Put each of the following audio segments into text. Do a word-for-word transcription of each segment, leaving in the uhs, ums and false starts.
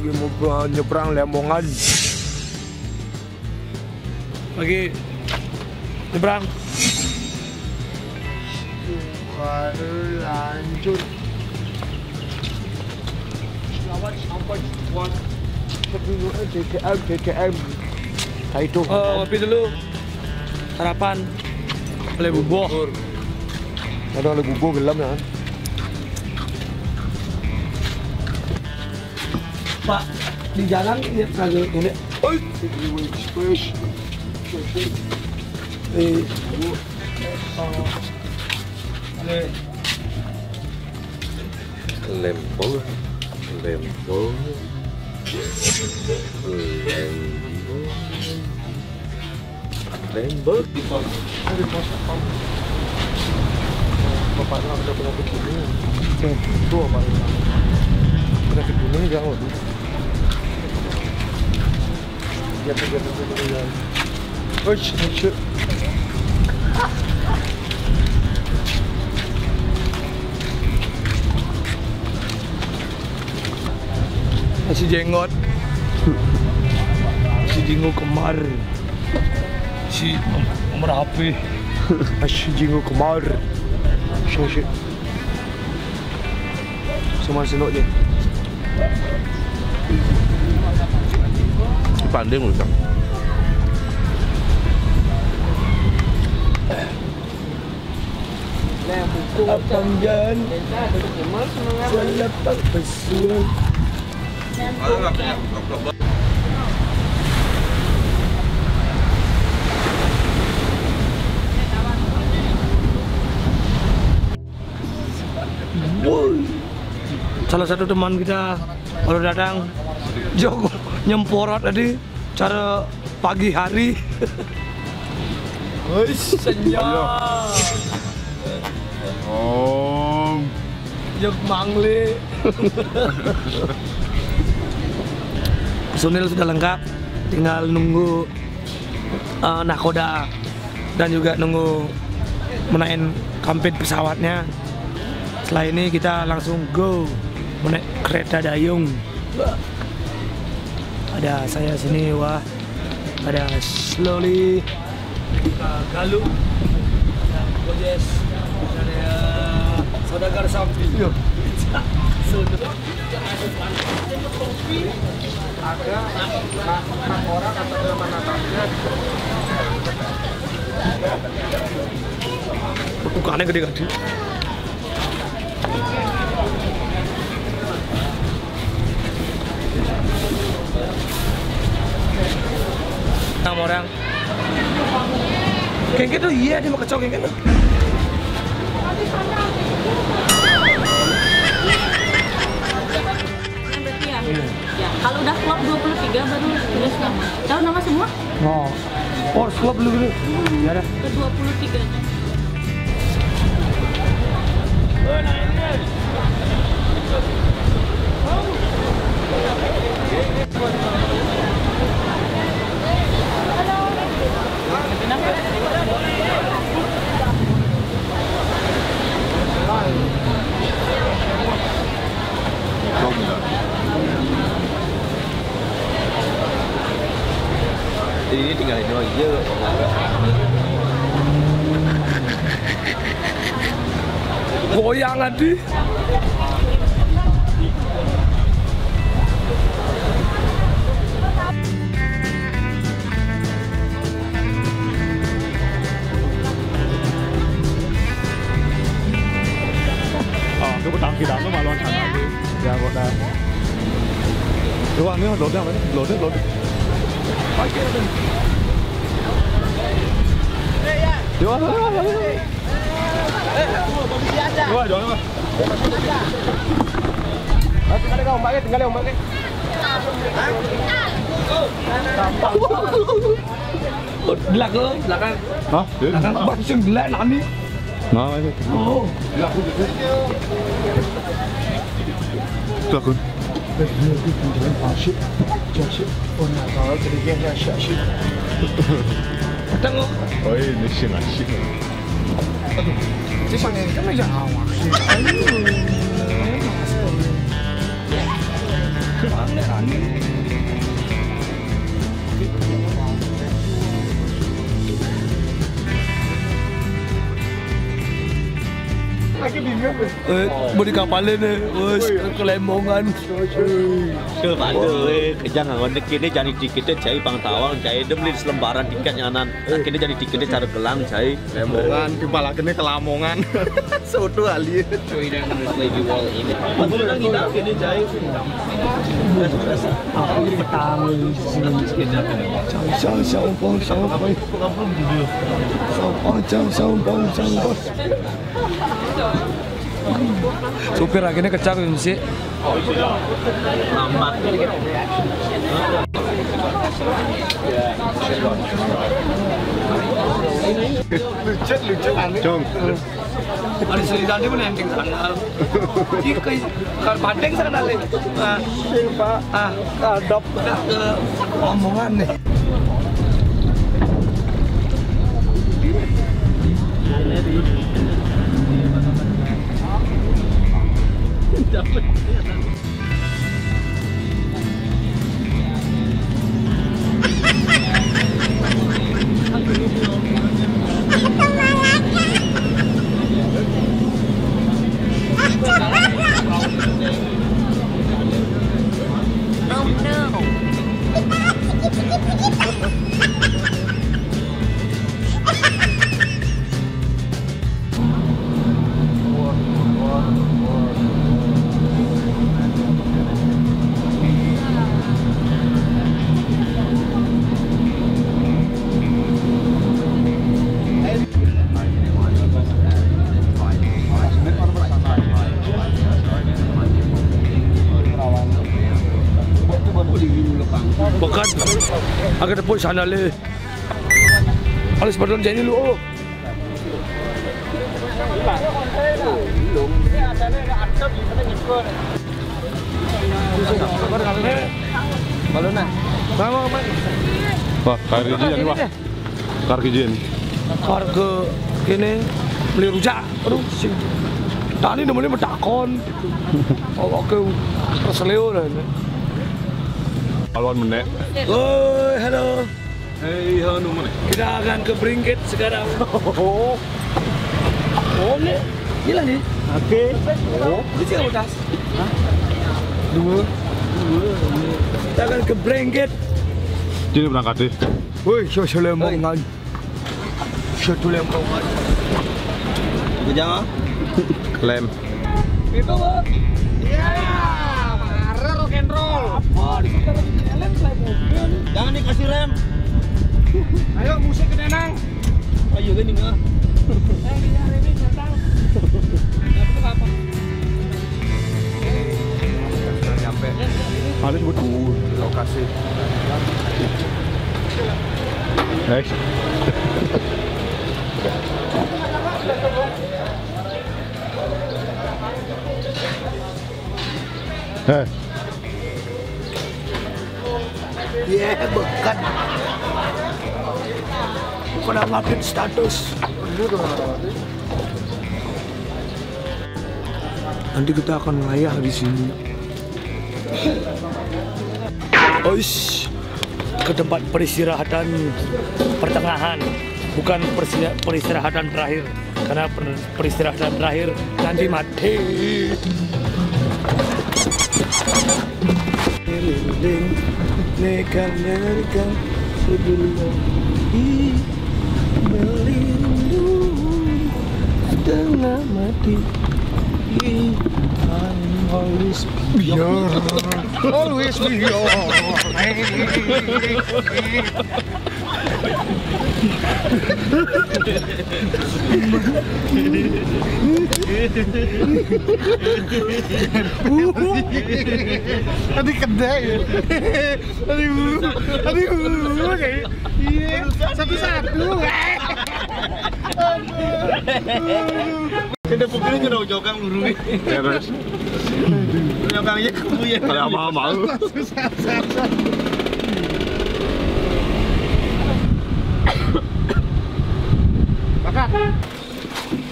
Mau nyebrang Lemongan. Lagi nyebrang. Lanjut. Selamat sampai tujuan. Sebelum D T M, D T M. Nah, itu. Oh, kopi dulu. Sarapan. Oleh bubuh. Ada oleh bubuh gelem ya. Pak, di jalan ini kagak ini. Oi, fresh. Eh, lempol, lempol, lempol. Tembak. Bapaknya ada penyakit kuning. Tuh, apa? Penyakit kuning dia, waduh. Dia tuh, dia tuh, dia tuh, dia. Wih, shit. Si Jenggot. Si Jingo Kemar. Si nomor H P. Si Jingo Kemar. Sing, sing. Semua senok je. Pandai ngutang. Abang Jan. Selamat bersuara. Salah satu teman kita baru datang, Joko nyemporot tadi cara pagi hari. Woi, senyum. Om. Jok mangle. Personil sudah lengkap, tinggal nunggu eh, nahkoda dan juga nunggu menain kampit pesawatnya. Setelah ini kita langsung go menaik kereta dayung. Ada saya sini, wah, ada Slowly, ada Galuh, ada Bojes, ada saudagar sapi. Iya. Ada orang atau nama-namanya. Tukangnya gede-gede. Nama orang. Kayak gitu, iya, dia mau kacau kayak gitu. Berarti ya? Iya. Ya, kalau udah klop dua puluh tiga baru udah semua. Tahu nama semua? Oh. Force Club dulu gitu. Ya dah. Ke dua puluh tiga. Ini tinggal ini aja. Goyang tadi. Ơ, tôi có tám kỳ đám nó mà lo thằng nào đi. Dạ, gọi là. Đúng không? Nếu mà lột ra, lột đi, lột đi. Đúng không? Đúng không? Đúng không? Đúng không? Tinggal dia ombak ke, tinggal dia ombak ke. Belakang, belakang. Hah? Belakang, apa sih belakang nani? Nah, ini. Oh. Belakang. Tengok. Oh, ini sih nasi. Aduh, ini pakai kan aja awak sih. Ayo. Eh, mau di kapalin nih, wes, ke Lembongan. Tuh, padu, eh, kejang, ngon kene jani tiket jai pang tawang, jai dem li selembaran tiket nyanan. Kene jani tiket cara gelang, jai. Lembongan, timpal kene ke Lamongan. Soto ali. Kene jai. Aku petang. Sampong, sampong, sampong. Sampong, sampong, sampong. Supir akhirnya kecak sih. Lucu, lucu, aneh. Jong. Ada selidang dia pun ending sandal. Di ke kar banding sandal. Nah, Pak. Ah, adab. Omongan nih. Dapat. Pekat. Agak tepuk sana le. Alis badan jadi lu, oh. Wah, kari ji ini, wah. Kari ji ini. Warga kene beli rujak. Aduh, sing tani namanya metakon. Oh, oke. Terus leo lah ini. Kalau menek. Oi, halo. Hei, halo, mana? Kita akan ke Bringkit sekarang. Oh, ini, ini lagi. Oke. Oh, ini sih udah. Hah? Dua. Dua. Kita akan ke Bringkit. Sini berangkat deh. Woi, sosial omongan. Satu lempar. Bujang, ah? Klaim. Itu, Bang. Iya, mare rock and roll. Apa di kita lagi jalan, klaim mobil. Jangan dikasih rem. Ayo, musik ke Denang. Ayo, gini, nggak? Eh, iya, ini datang. Dapat apa? Sudah nyampe. Ada sebut. Lokasi. Next. Eh. Iya, bekan. Bukan update status. Nanti kita akan ngayah di sini. Oish, ke tempat peristirahatan pertengahan, bukan persi-, peristirahatan terakhir. Karena per-, peristirahatan terakhir nanti mati. Keliling, nekan-nekan, sebelum mati, melindungi setengah mati. I'm always be your, always be your. Tadi kedai ya. Aduh, aduh, kayak, iya, satu-satu. Aduh. Kita pukul aja dong, jokang buru nih. Ya, terus. Jokang aja kamu ya. Kalau mau, mau. Makan.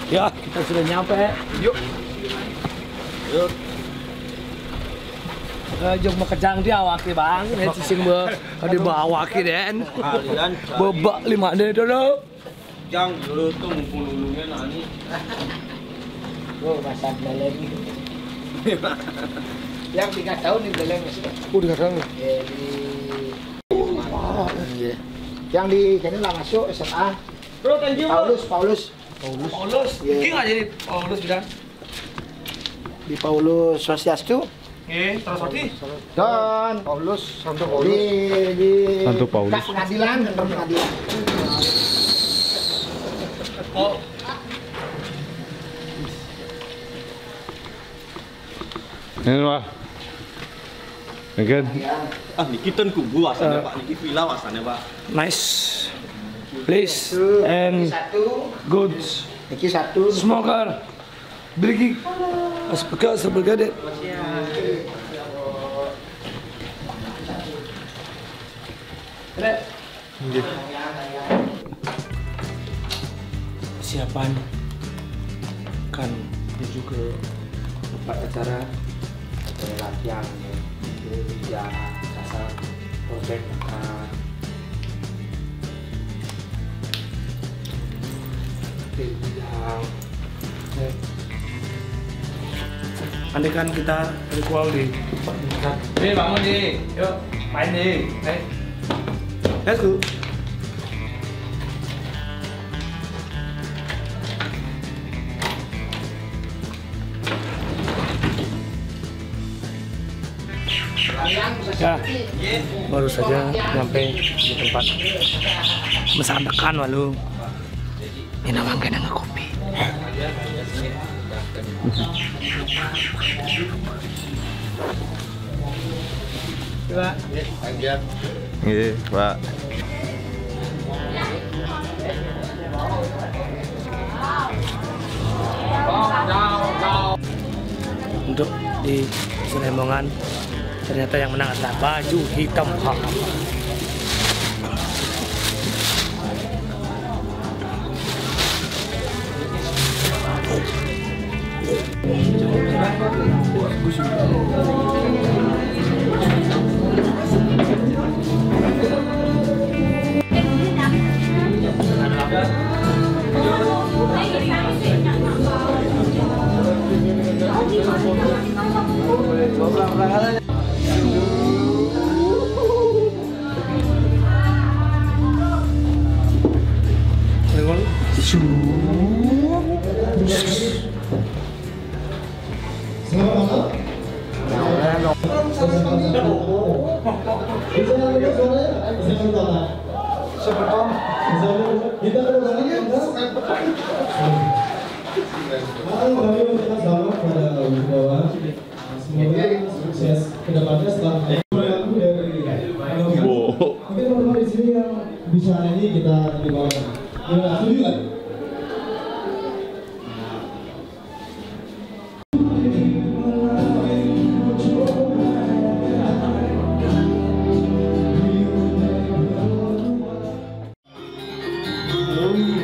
Ya, kita sudah nyampe. Yuk. Yuk. Eh, jog makejang di awake, Bang. Eh, cicing be, di bawake, Den. Kalian bebak lima deh dulu. Jang dulu tuh mumpung dulunya nani. Oh, masa beleng. Yang tiga tahun di beleng masih. Oh, tiga tahun. Eh, di Iya. Yang di kene lah masuk S M A. Bro, thank you, bro. Paulus, Paulus. Paulus. Paulus. Iya. Iki nggak jadi Paulus bilang. Di Paulus Swastiastu. Nggih, terus Wati. Dan Paulus, Santo Paulus. Di, di Santo Paulus. Pengadilan, kantor pengadilan. Oh. Ini, Pak. Again. Ah, niki ten kubu asane, Pak. Niki villa asane, Pak. Nice. Please and good. Niki satu. Smoker. Driki. Sebagai sebagai dek. Nggih. Persiapan kan menuju ke tempat acara, ada latihan, ya. Jadi, ya, rasa project, ah, latihan. Andaikan kita ritual di tempat. Eh, bangun, Di. Yuk, main, Di. Eh. Let's go. Ya, baru saja nyampe di tempat mesan tekan, walu. Ini namanya ngekopi. Pak. Nggih, Pak. Untuk di Dusun Hembongan, ternyata yang menang adalah baju hitam. Semoga sukses ke depannya setelah berlaku dari Mungkin teman-teman di sini yang bisa nyanyi kita dibawakan. Gimana? Setuju nggak?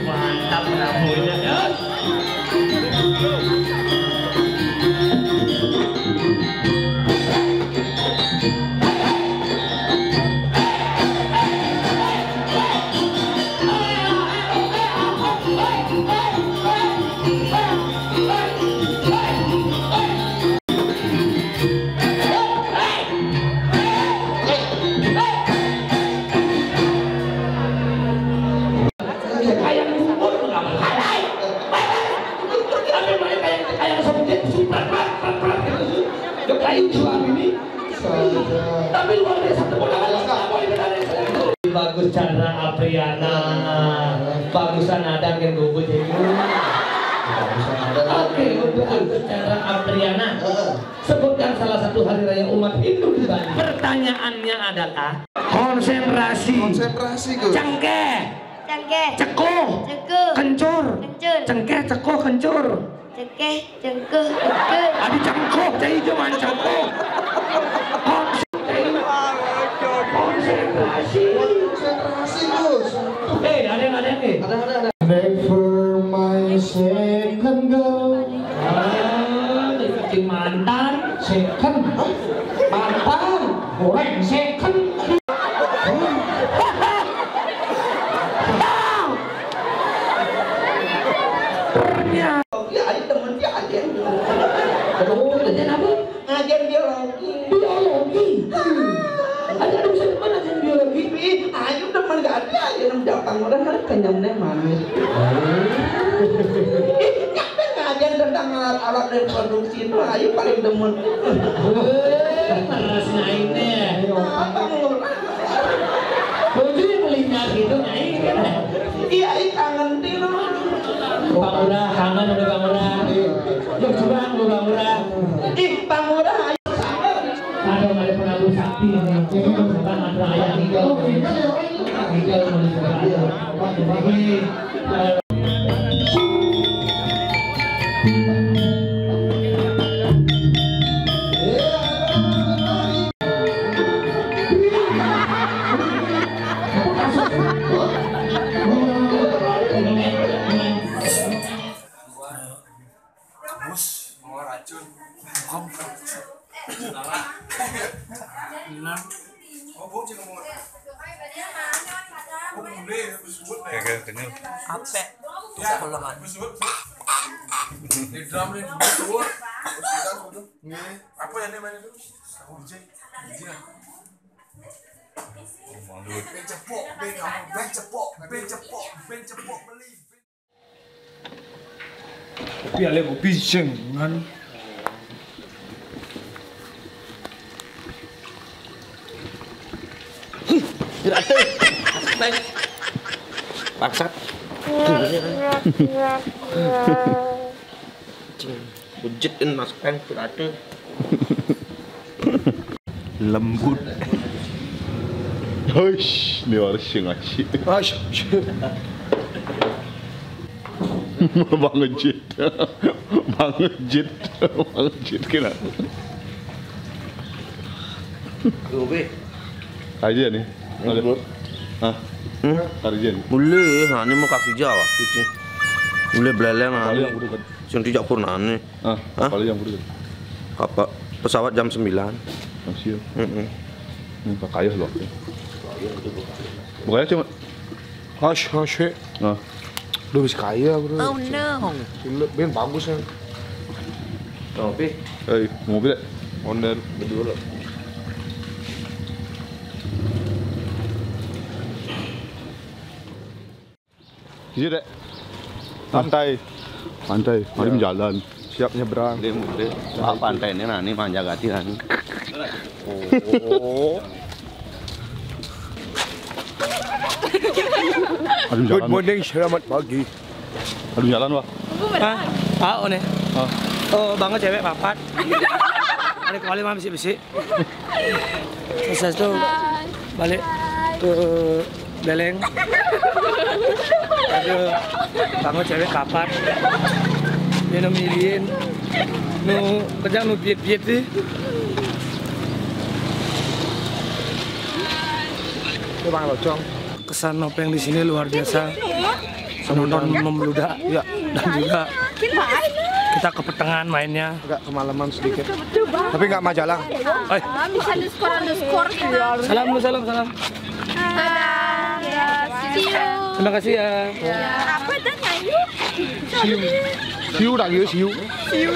Mantap, Prabowo. Tapi luar biasa, tepuk tangan. Bagus cara Apriana. Bagusan ada yang gue jadi. Oke, untuk Agus cara Apriana. Sebutkan salah satu hari raya umat Hindu di Bali. Pertanyaannya adalah konsentrasi. Konsentrasi, Gus. Cengkeh. Cengkeh. Cekuh. Cekuh. Kencur. Kencur. Cengkeh, cekuh, kencur. Cengkeh, cengkeh, cengkeh. Adi cengkuh, cai cuma cengkuh. Konsentrasi. Konsentrasi, Gus. Eh, ada yang, ada yang, eh. Ada, ada, ada. Never my second girl. Ah, deketin mantan. Second? Hah? Mantan. Ya, ayo temen dia aja. Kamu ngajar apa? Ngajar biologi. Biologi. Ada, ada bisa demen ngajar biologi? Ih, ayo demen gak ada aja, nem datang orang kan kenyamnya manis. Ih, ngajar tentang alat-alat reproduksi itu, ayo paling demen. Weh, terus naiknya. Apa ngurang? Bojo yang melingkar gitu, naik kan? Iya, ih, kangen, Tino. Pak Lurah, kangen udah Pak Lurah. Yuk, coba lu Pak Lurah. Ih, Pak Lurah, ayo. Ada, ada penabuh sakti ini. Coba mantra ayah ini. Ini kalau mau dicoba, ayo. Coba, coba. Bus, mau racun. Kom. Benar. Oh, Bu, cek mau. Oh, boleh, bus, Bu. Kagak kenyal. Ape? Tuh, ya, kalau kan. Bus, Bu. Di drum nih, bus, Bu. Bus, kita, Bu. Apa yang namanya itu? Sama D J. D J. Oh, malu. Ben cepok, ben kamu, ben cepok, ben cepok, ben cepok beli. Kopi ale kopi jenengan. Tidak ada. Bangsat. Bujit in Mas Peng tidak ada. Lembut. Hush, ini harus sing asik. Hush. Bang Jit. Bang Jit. Bang Jit kena. Aja nih. Ada. Hah? Hmm? Aja nih. Boleh, nah, ini mau kaki Jawa gitu. Boleh beleleng. Sing dijak purnane. Ah, hah? Paling yang kudu. Apa? Pesawat jam sembilan. Masih. Heeh. Ini Pak Kayuh loh. Bukannya cuma. Hush, hush, he. Nah. Lu bisa kaya, bro. Oh, no. Lu ben bagus ya. Ngopi. Eh, ngopi deh. Onder berdua. Iya, Dek. Pantai. Pantai, mari jalan. Siap nyebrang. Dia muda. Pak, pantai ini nani manjagati nani. Oh. Aduh, good jalan, Pak. Morning, selamat pagi. Aduh, jalan, Pak. Hah? Ah, one. Ah. Oh, bangun cewek papat. Ada kembali mah besi-besi. Sukses tuh. Balik ke Beleng. Aduh, bangun cewek papat. Dia nu milihin. Nu kerja nu piet-piet sih. Itu Bang Locong. Kesan Nopeng di sini luar biasa. Penonton membludak. Ya. Dan juga kita kepetengan mainnya. Agak kemalaman sedikit. Tapi nggak majalah. Eh. Bisa underscore, underscore kita. Salam, salam, salam. Dadah. See you. Terima kasih ya. Ya. Apa dan nyanyi? See you. See you lagi, see you. See you.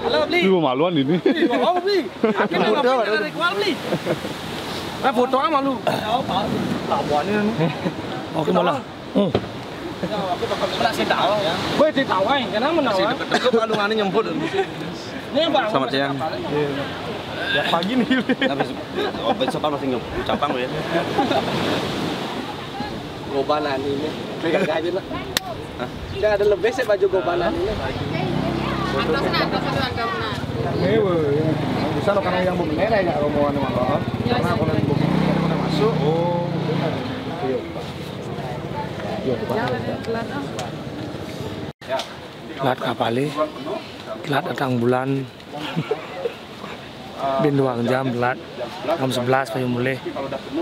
Halo, Bli. Ih, maluan ini. Ih, mau apa, Bli? Aku mau foto, ngapain ada ritual, Bli? Nah, foto sama lu. Labuannya nih. Oke, malah. Hmm. Pernah sih tahu. Gue ditawain, kenapa menawa? Deket-deket lu palungannya nyemput. Ini yang Bang. Selamat siang. Iya. Ya, pagi nih. Habis, oh, besok kan masih nge-, capang ya. Gobanan ini. Pegang aja lah. Hah? Nggak ada lebih sih baju gobanan ini. Antos nah, antos itu antos nah. Ini, weh, ini. Bisa lo karena yang bumi merah ya, rombongan sama lo. Iya, karena sih. Aku nanti bumi merah udah masuk. Oh, iya. Iya, Pak. Telat kapale, telat datang bulan. Ben doang jam telat. Jam sebelas payu mulih.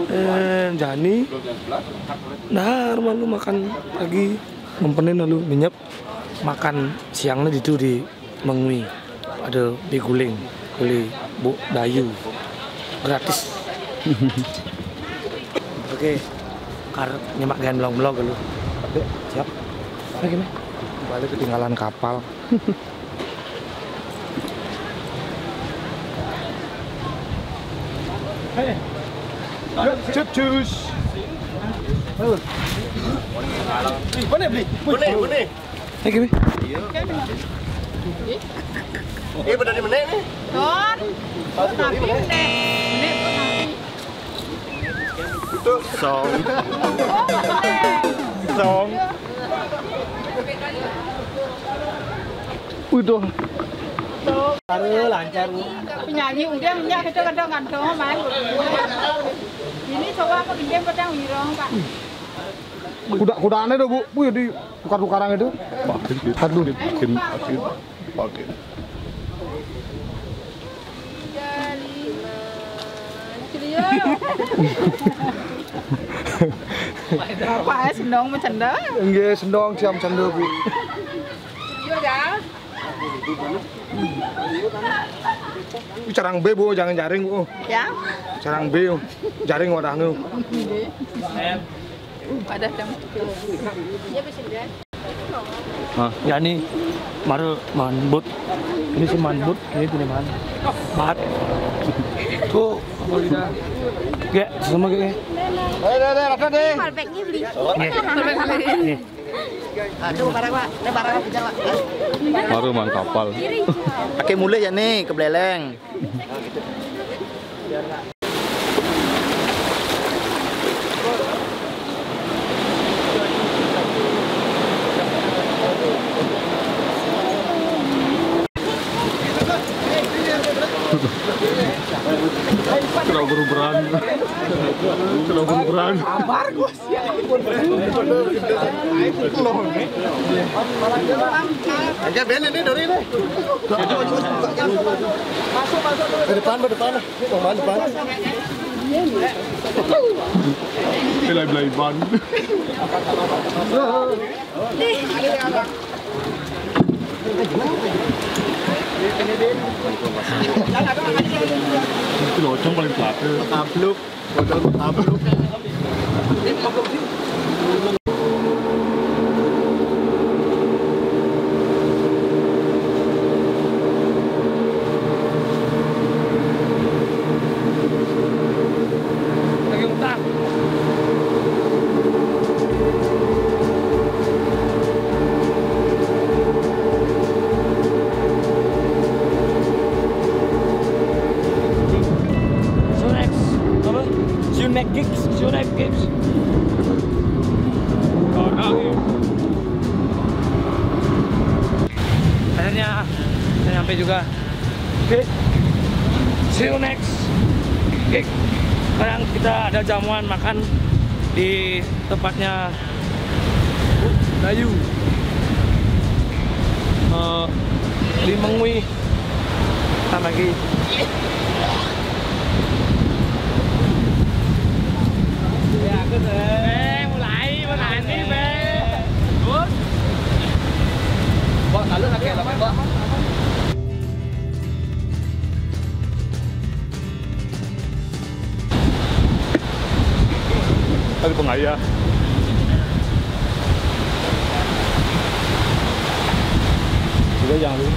Eh, jani. Nah, rumah lu makan pagi. Mempenin lalu minyep. Makan siangnya di itu di Mengwi. Ada mie guling, beli Bu Dayu. Gratis. Oke, kar nyemak gaen blog-blog lu. Oke, siap. Oke, gini. Balik ketinggalan kapal. Hei. Cus, cus. Mana beli? Mana, mana? Oke, gini. Iya. Iya, pada di mana nih? Don. Tapi nih. Itu song. Song. Udah. Baru lancar. Penyanyi udah minyak kita kadang kantong main. Ini coba apa gede pedang wirong, Pak. Kuda-kudane to, Bu. Bu ya di tukar-tukaran itu. Aduh. Bapak, eh, sendong mencenda. Nggih, sendong jam cendol, Bu. Iya, ya. Iki carang B, Bu, jangan jaring, Bu. Ya. Carang B, jaring wadahnya. Nggih. Wadah jam. Iya, bisa, ya. Ah, ya ini baru manbut. Ini si manbut, ini punya man. Mat. Tuh, apa kita? Gek, sama gek. Ayo, ayo, ayo, ayo, ayo. Polpeknya beli. Nih. Polpek beli. Nih. Aduh, barang, Pak. Ini barang apa, Pak? Baru man kapal. Pakai mulai ya nih, ke Beleleng. Kalau beruberan. Kalau beruberan. Sabar, Gus. Oke, Ben, ini dari ini. Masuk, masuk. Ke depan, ke depan. Ke depan, depan. Belai-belai ban. Itu locong paling terakhir. Tabluk. See you next. Apa? See you next gigs. See you next gigs. Akhirnya saya nyampe juga. Oke. See you next gig. Sekarang kita ada jamuan makan di tempatnya Dayu. Eh, di Mengwi. Kita lagi. Eh, mulai, mulai, Be. Terus? Bawa salur lagi, Pak. Ada pengayah. Juga jangan dulu.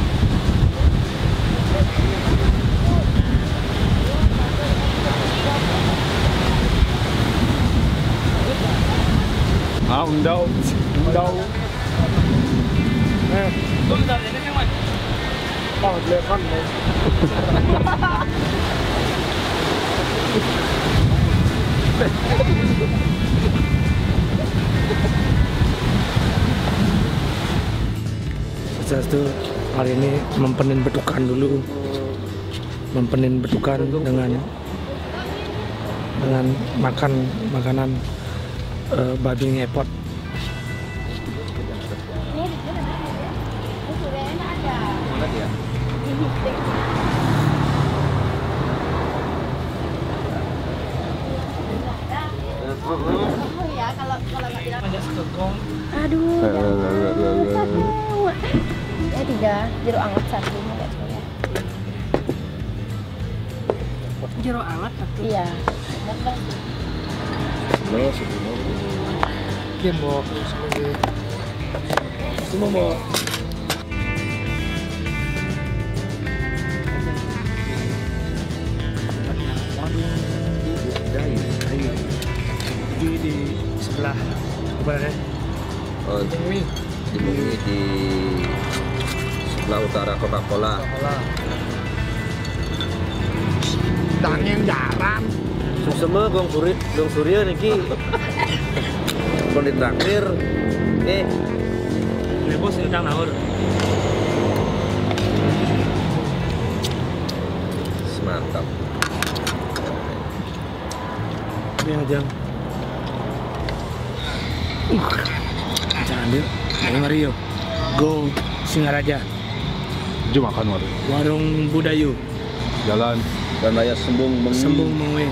Ah, undau. Undau. Eh. Tuh, bentar, ini yang mana? Oh, telepon, ya. Sejak itu hari ini mempenin betukan dulu. Mempenin betukan dengan dengan makan makanan, eh, babi ngepot. Aduh, ya tiga jeruk anget satu. Jero anget satu. Iya. Lo, subuh lo. Iya, Mbok. Semua, Mbok. Di, di sebelah, apa namanya? Oh, di Mui. Di Mui, di sebelah utara Coca-Cola. Coca-Cola. Tangen jaran. Suseme Gong Suri, Gong Surya niki. Pun ditraktir. Eh. Ini bos, utang naur. Mantap. Ini aja. Uh, jangan dia. Ini Mario. Go Singaraja. Jom makan, Mar. Warung Budayu. Jalan. Dan Raya Sembung Mengwi. Sembung Mengwi.